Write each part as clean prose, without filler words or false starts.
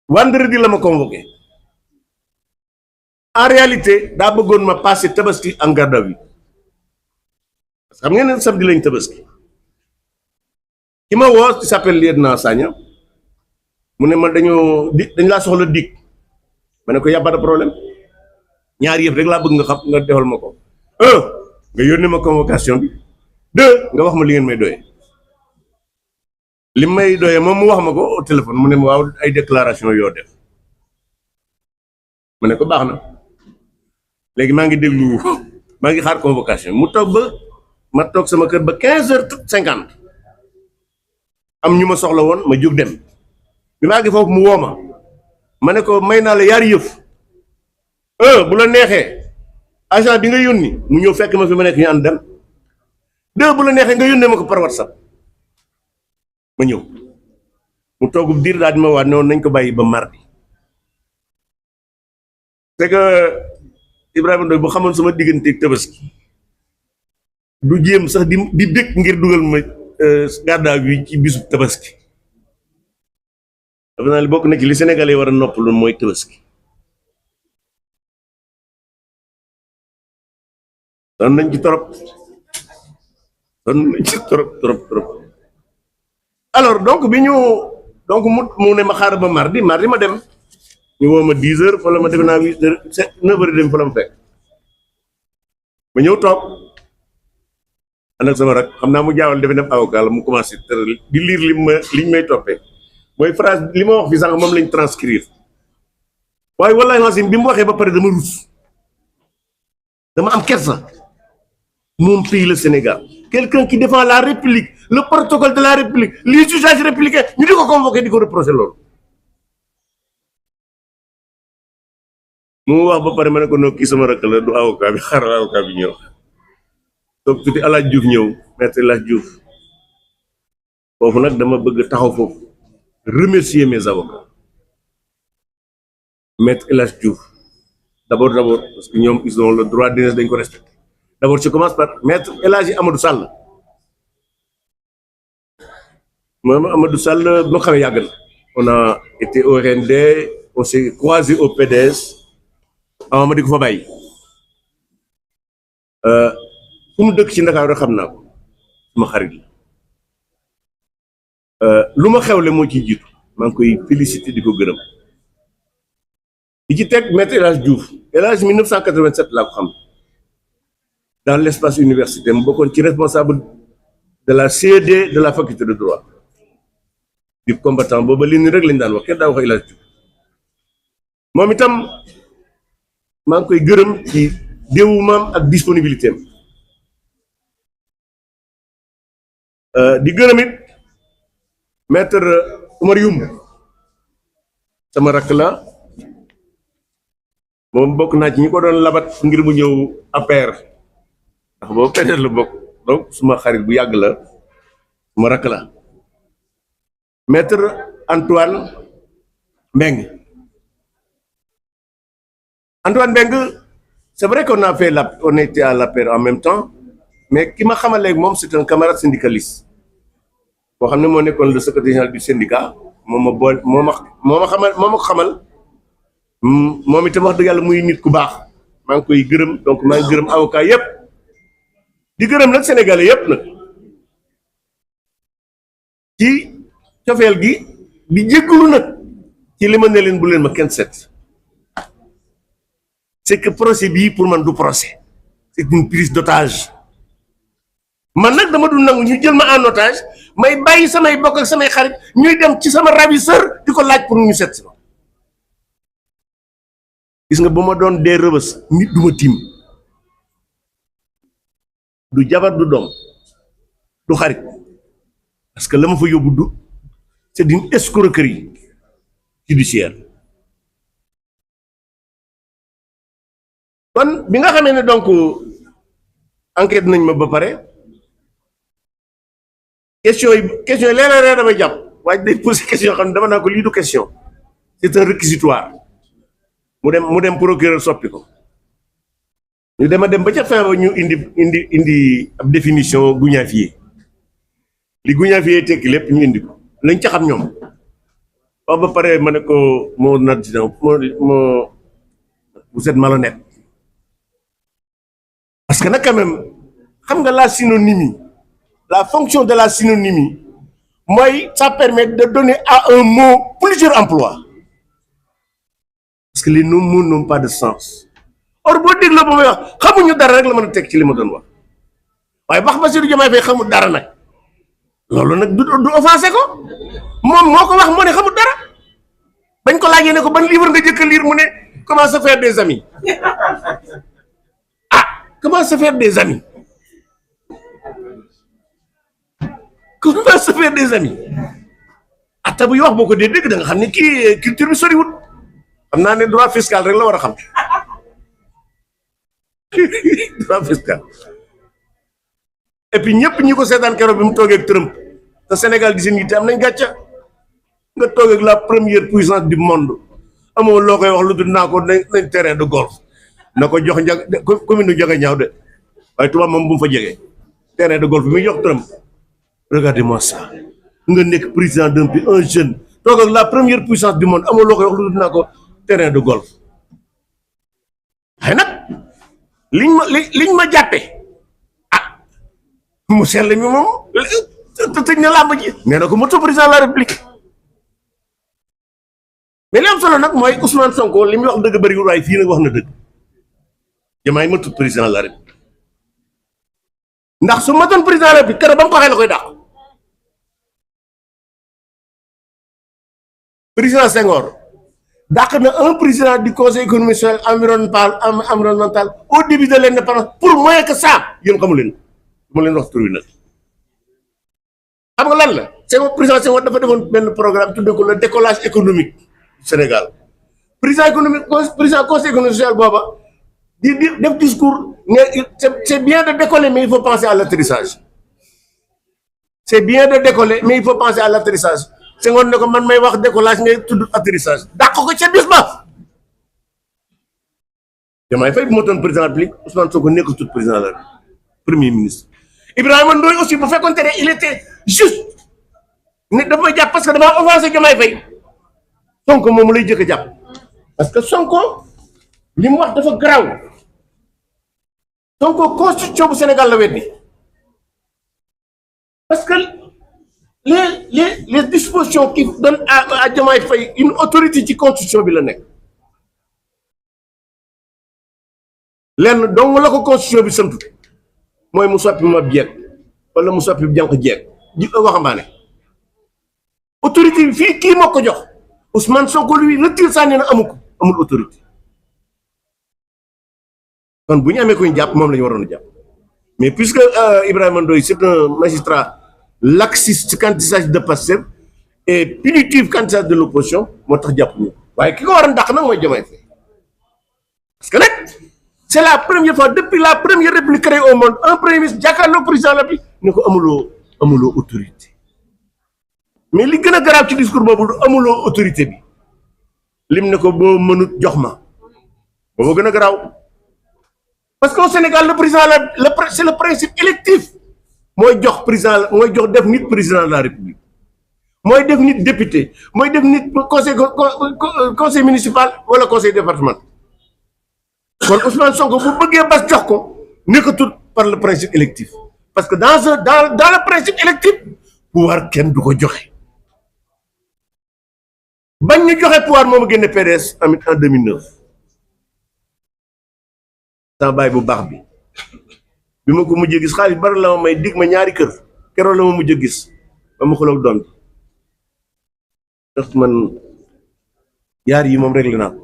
vendredi la ma convoqué en réalité daa bëggoon ma passer tabaski en garde à vue parce que xam ngeen ne samedi lañ tabaski ki ma woo ci s'appelle lieutenant Sagna mu ne ma dañ laa soxla dig ma ne ko y a pas de problème ñaar yëf rek laa bëgg nga xam nga defal ma ko un nga yónnee ma convocation bi deux nga wax ma li ngeen may doyee li may doyee moom mu wax ma ko au téléphone mu ne ma waaw ay déclaration yoo def ma ne ko baax na léegi maa ngi déglu maa ngi xaar convocation mu toog ba ma toog sama kër ba 15h50 am ñu ma soxla woon ma jóg dem bi maa ngi foofu mu woo ma ne ko may naa la yaari yëf bu la neexee agent bi nga yónni mu ñëw fekk ma fi ma nekk ñu ànd dem deux bu la neexee nga yónnee ma ko par WhatsApp ma ñëw mu toogub diir daal di ma waat noonu nañ ko bàyyi ba mardi c'est que Ibrahima Ndoye bu xamoon sama digganteeg tabaski du jéem sax di dëkk ngir dugal ma garde à vue ci bisu tabaski dafa naa li bokk na ci li Sénégalais war a noppalu mooy tabaski doon nañ ci trop trop alors donc bi ñu donc mu ne ma xaar ba mardi ma dem ñu woo ma 10 heures fa la ma defe naa 8 heures 9 heures dem fa la ma fekk ma ñëw toog ànd ak sama rak xam naa mu jaawal defe def avocat la mu commencé tëral di lire liñ may toppee mooy phrase li ma wax fi sànq moom lañ transcrire waaye wallahi nasim bi mu waxee ba pare dama rus dama am kersa mon pays le Sénégal quelqu'un qui défend la République le protocole de la République les usages républicains ñu di ko convoqué di ko reproché loolu mu wax ba pare ma ne ko noo kii sama rakk la du avocat bi xaaral avocat bi ñëw donc tuuti El Hadj Diouf ñëw maître El Hadj Diouf foofu nag dama bëgg taxaw foofu remercier mes avocats maître El Hadj Diouf d'abord parce que ñoom ils ont le droit d'aînesse dañ ko respecté d'abord je commence par maître El Hadji Amadou Sall moom Amadou Sall boo xamee yàgg na on a été au RND on s'est croisé au PDS ama ma di ko fa bàyyi fu mu dëkk ci Ndakaaru rek xam naa ko suma xarit la lu ma xewle moo ciy jiitu maa ngi koy félicité di ko gërëm di ci teg maître El Hadj Diouf El Hadj 1987 laa ko xam dans l'espace universitaire mu bokkoon ci responsable de la CED de la faculté de droit di combattant booba li ni rek lañ daan wax kenn daa wax El Hadj Diouf moom itam maa ngi koy gërëm ci déwumam ak disponibilité am di gërëm it maître Oumar Youm sama rakk la moom bokk naa ci ñi ko doon labat ngir mu ñëw APR ndax boobu peut-être la bokk donc suma xarit bu yàgg la suma rakk la maître Antoine Mbengue c'est vrai qu'on a fait on était à l'APR en même temps mais ki ma xamal léegi moom c'est un camarade syndicaliste boo xam ne moo nekkoon le secrétaire général du syndicat moo ma xamal moom itam wax dëgg yàlla muy nit ku baax maa ngi koy gërëm donc maa ngi gërëm avocat yépp di gërëm nag sénégalais yépp nag ci cofeel gi di jéggalu nag ci li ma ne leen bu leen ma kenn seet c'est que procès bii pour man du procès c'est une prise d'otage man nag dama du nangu ñu jël ma en otage may bàyyi samay bokk ak samay xarit ñuy dem ci sama ravisseur di ko laaj pour ñu seet si ma gis nga bu ma doon dee rëbës nit du ma tiim du jabar du doom du xarit parce que la ma fa yóbbu du c'est une escroquerie judiciaire kon bi nga xamee ne donc enquête nañ ma ba pare question yi léeg-léeg damay jàpp waaye day poser question yoo xam ne dama naa ko lii du question c'est un réquisitoire mu dem procureur soppi ko ñu dem ba ca fin ba ñu indi ab définition guñaafiye li guñaafiye tekki lépp ñu indi ko lañ ca xam ñoom wax ba pare ma ne ko moo moo vous êtes malhonnête parce que nag quand même xam nga la synonymie la fonction de la synonymie mooy ça permet de donner à un mot plusieurs emplois parce que les mots n'ont pas de sens or boo dégloo ba may wax xamuñu dara rek la mën a teg ci li ma doon wax waaye wax Bassirou Diomaye Faye xamul dara nag loolu nag du offensé ko moom moo ko wax moo ne xamul dara bañ ko laajee ne ko ban livre nga jëkk a lire mu ne comment se faire des amis ah comment se faire des amis comment se faire des amis atta buy wax boo ko dee dégg da nga xam ne kii culture bi soriwul xam naa ne droit fiscal rek la war a xam droit fiscal et puis ñëpp ñi ko seetaan keroog bi mu toogee ak Trump te Sénégal di seen yitte am nañ gàcca nga toog ak la première puissance du monde amoo loo koy wax lu dul naa ko nañ terrain de golf na ko jox commune nu joxe ñaaw de waaye tubaab moom bu mu fa jegee terrain de golf bi muy jox Trump regardez-moi ça nga nekk président d'un pays un jeune toog ak la première puissance du monde amoo loo koy wax lu dul naa ko terrain de golf waaye nag liñ ma jàppe mu sell mi moom te tëj na làmb ji nee na ko moto président de la république mais li am solo nag mooy Ousmane Sonko li muy wax dëgg bëriwul waaye fii nag wax na dëgg Diomaye moto président de la république ndax su matoon président de la république keroog ba mu ko waxee la koy dàq président Senghor dàq na un président du conseil économique social environnemental au début de l'indépendance pour moins que ça yéen xamu leen ma leen wax tur wi nag xam nga lan la Senghor président Senghor dafa defoon benn programme tuddee ko le décollage économique du Sénégal président conseil économique social booba di def discours ne c'est bien de décoller mais il faut penser à l'atterrissage c'est bien de décoller mais il faut penser à l'atterrissage Senghor ne ko man may wax décollage ngay tudd atterrissage dàq ko ca bis ba Diomaye Faye bu ma doon président de la République Ousmane Sonko nekk tout président de la République premier ministre Ibrahima Ndoye aussi bu fekkoon ne il était juste ne dafa may jàpp parce que damaa offensé Diomaye Faye Sonko moom lay jëkk a jàpp parce que Sonko li mu wax dafa garaaw Sonko constitution bu Sénégal la weddi parce que les dispositions qui donnent à Diomaye Faye une autorité ci constitution bi la nekk lenn dong la ko constitution bi sant mooy mu soppi ma jeeg wala mu soppi jànq jeeg ji waxambaane autorité bi fii kii moo ko jox Ousmane Sonko lui retire saa nee na amul autorité kon bu ñu amee ko ñu jàpp moom la ñu waroon a jàpp mais puisque Ibrahima Ndoye c'est un magistrat laxiste quand il s'agit de Pastef et punitif quand il s'agit de l'opposition moo tax jàpp ñu waaye ki ko war a dàq nag mooy Diomaye Faye parce que nag c'est la première fois depuis la première république créée au monde un premier ministre jàkkaarloo président la bi ne ko amuloo autorité mais li gën a garaaw ci discours boobu du amuloo autorité bi lim ne ko boo mënut jox ma boobu gën a garaaw parce qu'au Sénégal le président c'est le principe électif mooy jox président mooy jox def nit président de la république mooy def nit député mooy def nit conseil municipal wala conseil départemental kon Ousmane Sonko bu bëggee bas jox ko nekkatul par le principe électif parce que dans le principe électif pouvoir kenn du ko joxe bañ ñu joxe pouvoir moom a génne PDS en 2009 sama baay bu baax bi ma ko mujjee gis xaalis bari la ma may dig ma ñaari kër keroog la ma mujjee gis ba ma xuloog doom bi ndax man yaar yi moom réglé naa ko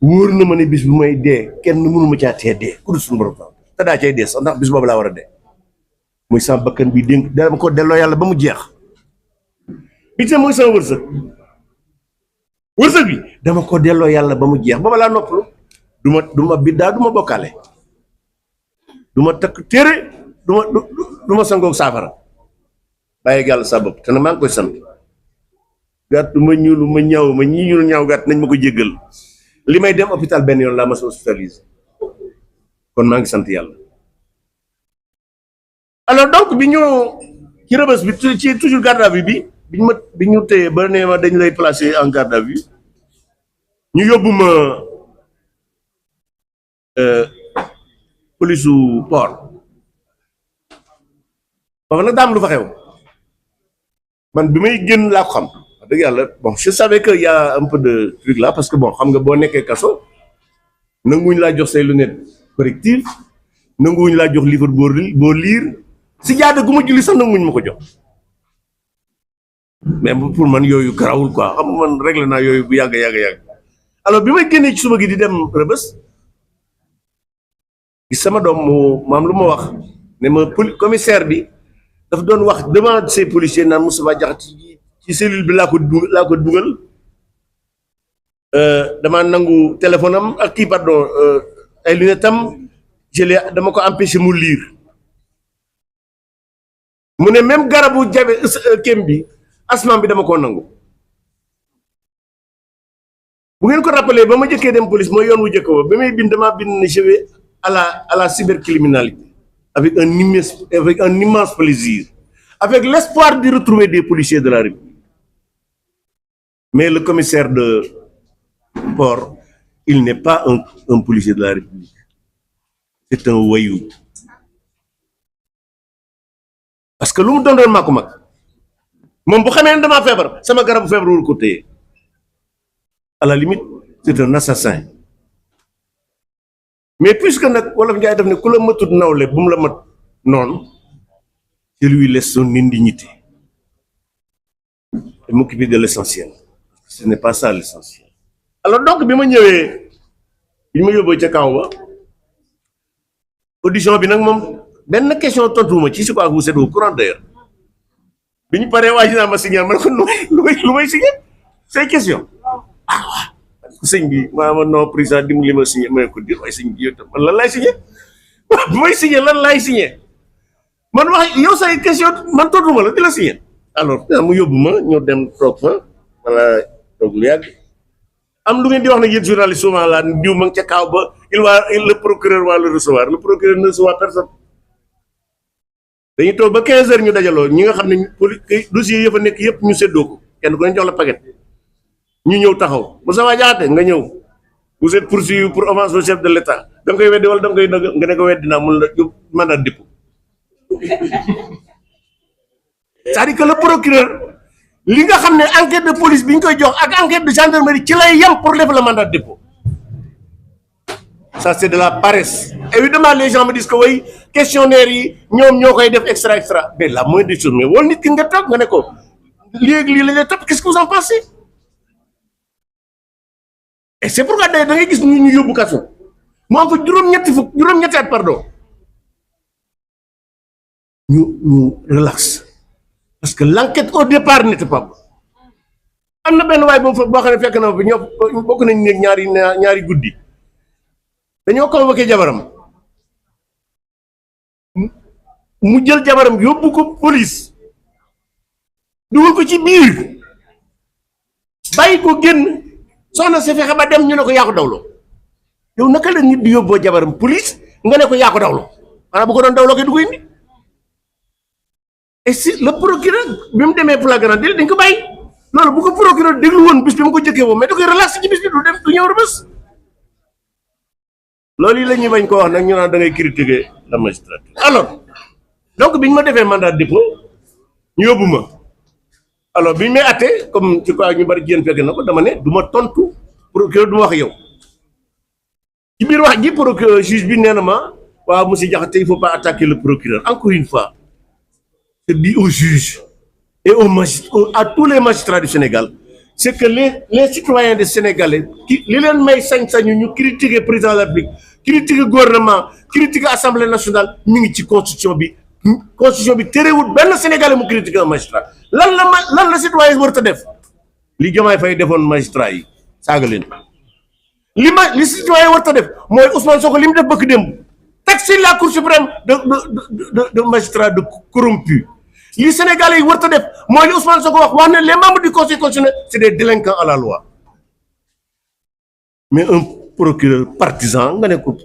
wóor na ma ne bis bu may dee kenn mënu ma caa tee dee ku dul suñu borom te daa cay dee sax ndax bis boobu laa war a dee muy sama bakkan bi dénk dama ko delloo yàlla ba mu jeex bi te mooy sama wërsëg bi dama ko delloo yàlla ba mu jeex booba laa noppalu du ma biddaa du ma bokkaale du ma takk téere du ma sangoog saafara bàyyi yàlla sa bopp te nag maa ngi koy sant gàtt ma ñuulu ma ñaaw ma ñii ñuul ñaaw gàtt nañ ma ko jéggal li may dem hôpital benn yoon laa ma sa hospitalisé kon maa ngi sant yàlla alors donc bi ñu ci rëbës bi ci toujours garde à vue bi bi ñu téye ba nee ma dañ lay placer en garde à vue ñu yóbbu ma police su port foofu nag daam lu fa xew man bi may génn laa ko xam wax dëgg yàlla bon je savais que y a un peu de truc là parce que bon xam nga boo nekkee kaso nanguwuñu laa jox say lunettes correctives nanguwuñu laa jox livre boo lire si jaada gu ma julli sax nanguwuñu ma ko jox mais pour man yooyu garawul quoi xam nga man réglé naa yooyu bu yàgg alors bi may génnee ci suba gi di dem Rebeuss gis sama doom mu maam lu ma wax ne ma commissaire bi dafa doon wax devant ces policiers naan Moustapha Diakhaté ci cellule bi laa ko dugal dama nangu téléphone am ak kii pardon ay lunettes am dama ko empêché mu lire mu ne même garabu jabe kem bi asman bi dama koo nangu bu ngeen ko rappelé ba ma jëkkee dem police mooy yoon wu jëkk ba ba may bind damaa bind ne je vais à la cybercriminalité avec un immense plaisir avec l'espoir de retrouver des policiers de la République mais le commissaire de port il n'est pas un policier de la République c'est un voyou parce que lu mu doon maa ko mag moom bu xamee ne damaa feebar sama garabu feebar wul ko téye à la limite c'est un assassin mais puisque nag wolof Njaay def ne ku la matut nawle bu mu la mat noonu je lui laisse son indignité et m'occuper de l'essentiel ce n'est pas ça l'essentiel alors donc bi ma ñëwee bi ma yóbboo ca kaw ba audition bi nag moom benn question tontuwuma ci je crois que vous êtes au courant d'ailleurs bi ñu paree waa ji naa ma signé man ko lu may signé c'est question sëñ bi maa non président dimbali ma signé ma ko dir waaye sëñ bi yow tam man lan laay signé bu may signé lan laay signé man wax yow say question man tontuma la di la signé alors mu yóbbu ma ñoo dem toog fa wala toog lu yàgg am lu ngeen di wax nag yéen journaliste souvent la diw ma ngi ca kaaw ba le procureur va le recevoir le procureur ne reçoit personne dañuy toog ba 15 heures ñu dajaloo ñi nga xam ne dossier yi fa nekk yëpp ñu séddoo ko kenn ku ne jox la paquet ñu ñëw taxaw Moustapha Diakhaté nga ñëw vous êtes poursuivi pour offense au chef de l'État da nga koy weddi wala da nga koy dëgg nga ne ko weddi naa mun la yóbbu mandat de dépôt c'est-à-dire que le procureur li nga xam ne enquête de police bi ñu koy jox ak enquête de gendarmerie ci lay yem pour def le mandat de dépôt ça c'est de la paresse évidemment les gens me disent que way questionnaire yi ñoom ñoo koy def extra mais la moindre des choses mais wol nit ki nga toog nga ne ko léegi lii la lay topp qu'est-ce que vous en pensez et c'est pourquoi da ngay gis ñu yóbbu kaso mu am fa juróom-ñetti at pardon ñu relax parce que l'enquête au départ n'était pas bonne am na benn waay boo xam ne fekk na fa ñoo bokk nañ néeg ñaari guddi dañoo convoqué jabaram mu jël jabaram yóbbu ko police dugal ko ci biir bàyyi ko génn soxna si fexe ba dem ñu ne ko yaa ko dawloo yow naka la nit di yóbboo jabaram police nga ne ko yaa ko dawloo xanaa bu ko doon dawloo koy du ko indi et si le procureur bi mu demee flagrant délit dañ ko bàyyi loolu bu ko procureur déglu woon bis bi mu ko jëkkee woo mais da koy relaxé ci bis bi du dem du ñëw Rebeuss loolu yi la ñuy bañ ko wax nag ñu naan da ngay critiquer la magistrature alors donc bi ñu ma defee mandat de dépôt ñu yóbbu ma alors bi ñu may atte comme ci quoi ñu bari jigéen fekk na ko dama ne du ma tontu procureur du ma wax yow ci biir wax ji procureur juge bi nee na ma waaw monsieur Diakhaté il faut pas attaquer le procureur encore une fois je dis aux juges et à tous les magistrats du Sénégal c'est que les citoyens des Sénégalais li leen may sañ-sañu ñu critiquer président de la République critiquer gouvernement critiquer assemblée nationale ñu ngi ci constitution bi terewul benn Sénégalais mu critiquer un magistrat lan la citoyen war a def li Diomaye Faye defoon magistrat yi saaga leen li citoyen war a def mooy Ousmane Sonko li mu def bëkk démb taxer la Cour suprême de magistrat de corrompu li Sénégalais yi war a def mooy li Ousmane Sonko wax ne les membres du conseil constitutionnel c'est des délinquants à la loi mais un procureur partisan nga ne ko